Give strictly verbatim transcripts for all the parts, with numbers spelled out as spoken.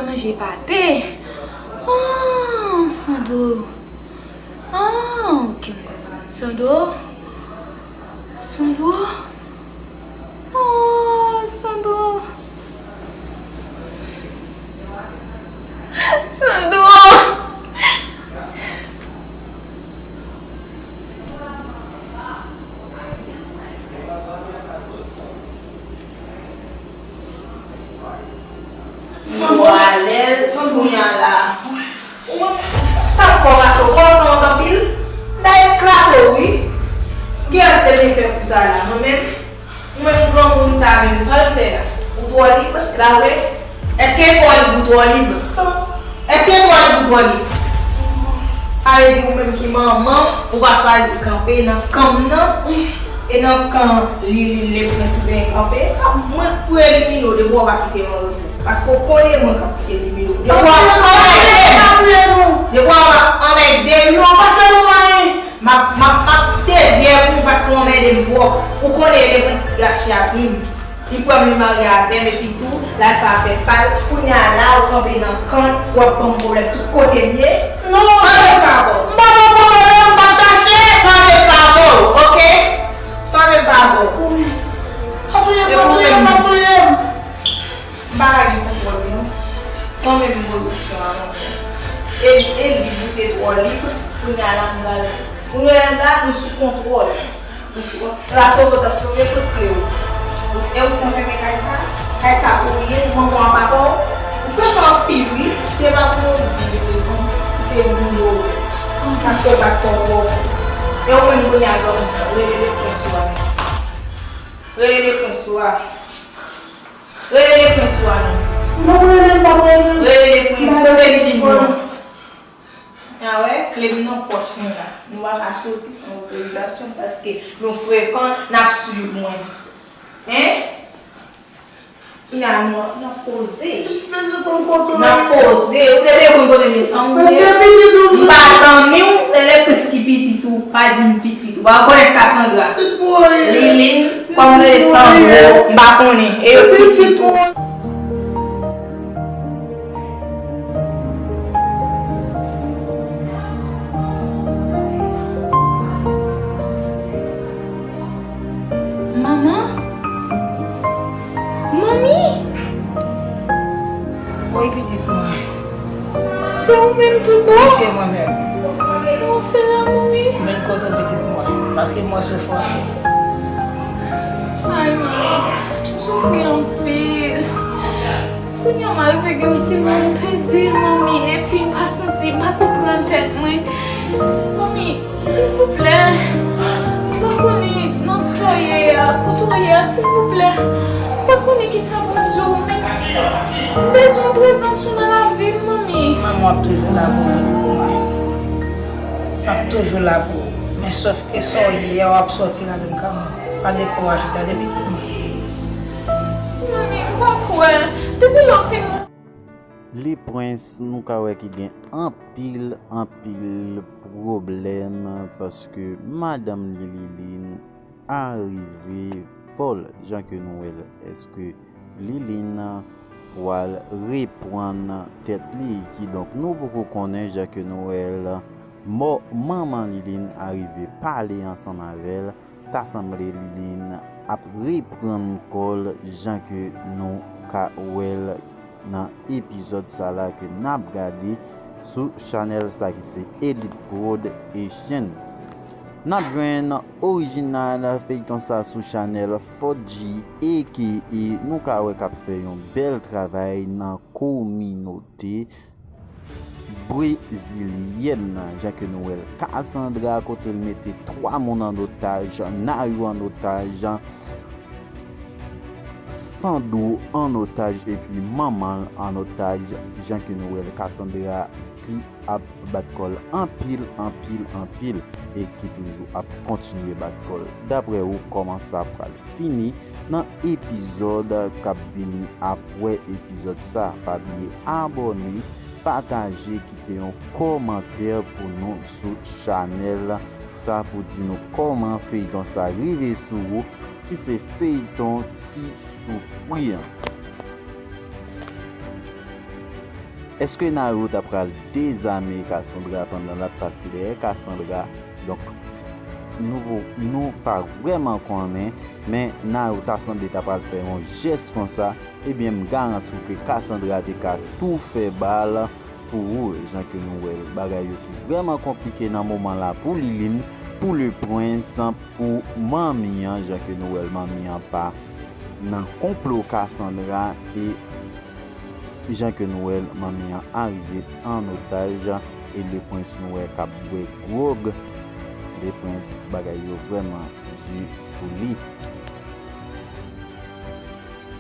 Manje pate. Ah, Sandro. Ah, ok, m konprann. Sandro. Sandro. Oh, Sandro. Sandro. Sandro alèz kounye a la. Ou menm, sa kò pase w, kò w sanwont anpil. M ta eklate w wi. Kiyès te vle fè kou sa la? Mwen menm? Ou menm granmoun sa menm, sa w fè la? Ou twò lib, e pa vre? Èske twò lib ou twò lib? Èske twò lib ou twò lib? Sa vle di ou menm ki manman m, ou pa chwazi kanpe nan kan m nan, e nan kan Liline Leprens ou genyen kanpe. Mwen k pou elimine w depi w pa kite m anrepo. Paske w konnen mwen k ap elimine w. Depi w ap anmède m, depi w ap anmède m, m ap, m ap, m ap dezyè pou ou paske w anmède m twòp. Ou konnen Leprens gache ak li. Li kwè m li marye avè m epi tou, l al fè afè pa l. Kounye a la, ou kanpe nan kan l, w ap ban m pwoblèm tout kote m ye. Non, sa vle pa bon. M pa ban w pwoblèm, m p ap chache. Sa vle pa bon, ok? Sa vle pa bon. Pa touye m, pa touye m, pa touye m. M pa ka gen kontwòl non. Mwen menm pozisyon an mwen. E, e lib ou te twò lib, kounye a la m pral. Kounye a la nou sou kontwòl. Nou sou kontwòl. La sove w t ap sove kote w. E ou konfime kay sa? Kay sa pou ou ye, ou pran kò an pa kò w. Ou fè kò anpil wi. Se pa pou yon byen de rezon, se pou te moun yo. Paske w pa t kò kò. E ou menm kounye a granmoun, rele Leprens ou a. Rele Leprens ou a. Rele Leprens ou a non. M p ap rele l, m p ap rele l. Rele Leprens, kote kle m nan? A wè, kle m nan pòch mwen la. Nou pa ka soti san otorizasyon paske nou frekan, n ap swiv mwen. Hein? Kounye a nou, n ap poze. Jis bezwen konn kote w ye. N ap poze. Ou te bezwen kote m ye, zanmi w ye? Paske pitit ou m pa zanmi w, e Leprens ki pitit ou, pa di m pitit ou. Ou pa rekonèt Cassandra. Pitit pou w ye. Liline, kòm rele Sandro, m pa konnen. E yo pitit ou. Manman? Manmi? Wi, pitit mwen. Se ou menm tout bon? Wi, se mwen menm. Sa w fè la, manmi? Vin kote w, pitit mwen, paske m wè soufrans ou. Ay, manmi, m soufri anpil. Kounye a m arive gen yon timoun, m pèdi l, manmi, epi m pa santi, m pa konprann tèt mwen. Manmi, silvouplè, m pa konnen nan sa w ye a, kote w ye a, silvouplè. M pa konnen kisa pou m di w, men m bezwen prezans ou nan lavi m, manmi. Manman, w ap toujou la pou ou, pitit mwen. M ap toujou la pou ou. Men sòf ke sa w ye a, w ap sòti ladan kanmenm. Pa dekouraje, tande, pitit mwen. Manmi, m pa kwè. Depi lè w fin Leprens, nou ka wè ki gen anpil, anpil pwoblèm, paske madanm li, Liline, arive fòl, jan ke nou wè l. Èske Liline pral reprann tèt li? Kidonk, nou poko konnen, jan ke nou wè l, mò manman Liline arive pale ansanm avè l. Ta sanble Liline ap reprann kò l jan ke nou ka wè l nan epizòd sa la ke n ap gade sou chanèl sa ki se Elite Prod Haitian. N ap jwenn orijinal feyton sa sou chanèl Fort G, aka nou ka wè k ap fè yon bèl travay nan kominote brezilyèn nan, jan ke nou wè l, Cassandra, kote l mete twa moun an otaj, Nayou an otaj, Sandro an otaj, epi manman l an otaj, jan ke nou wè l, Cassandra ki ap bat kò l anpil, anpil, anpil, e ki toujou ap kontinye bat kò l. Daprè ou, kòman sa pral fini nan epizòd k ap vini apre epizòd sa? Pa bliye abòne, pataje, kite yon kòmantè pou nou sou chanèl sa pou di nou kòman feyton sa rive sou ou, ki se feyton Ti Soufri an. Èske Naru ta pral dezame Cassandra pandan l ap pase dèyè Cassandra? Donk, nou, nou pa vrèman konnen, men Naru ta sanble ta pral fè yon jès konsa, ebyen, m garanti w ke Cassandra te ka tou fè bal pou ou, jan ke nou wè l. Bagay yo ki vrèman konplike nan moman la pou Liline, pou Le Prince, pou manmi an, jan ke nou wè l, manmi an pa nan konplo Cassandra, e jan ke nou wè l, manmi an arive an otaj, e Le Prince nou wè k ap bwè gwòg. Le Prince, bagay yo vrèman di pou li.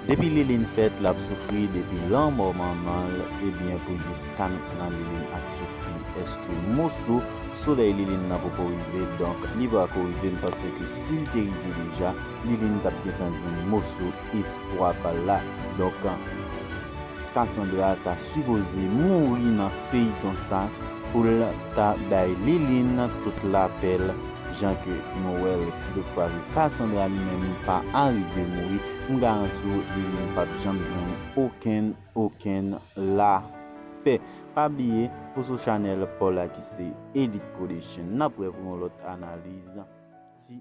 Depi Liline fèt, l ap soufri, depi lanmò manman l, ebyen, pou jiska mentnan Liline ap soufri. Èske moso solèy Liline nan poko rive? Donk, li pako rive, m panse ke si l te rive deja, Liline t ap gentan jwenn moso espwa pa l la. Donk, Cassandra ta sipoze mouri nan feyton sa pou l ta bay Liline tout lapè l, jan ke nou wè l. Si toutfwa ke Cassandra li menm pa arive mouri, m garanti w Liline p ap janm jwenn okenn, okenn lapè. Pa bliye, ou sou chanèl pa w la ki se Elite Production. N ap wè pou yon lòt analiz. Ti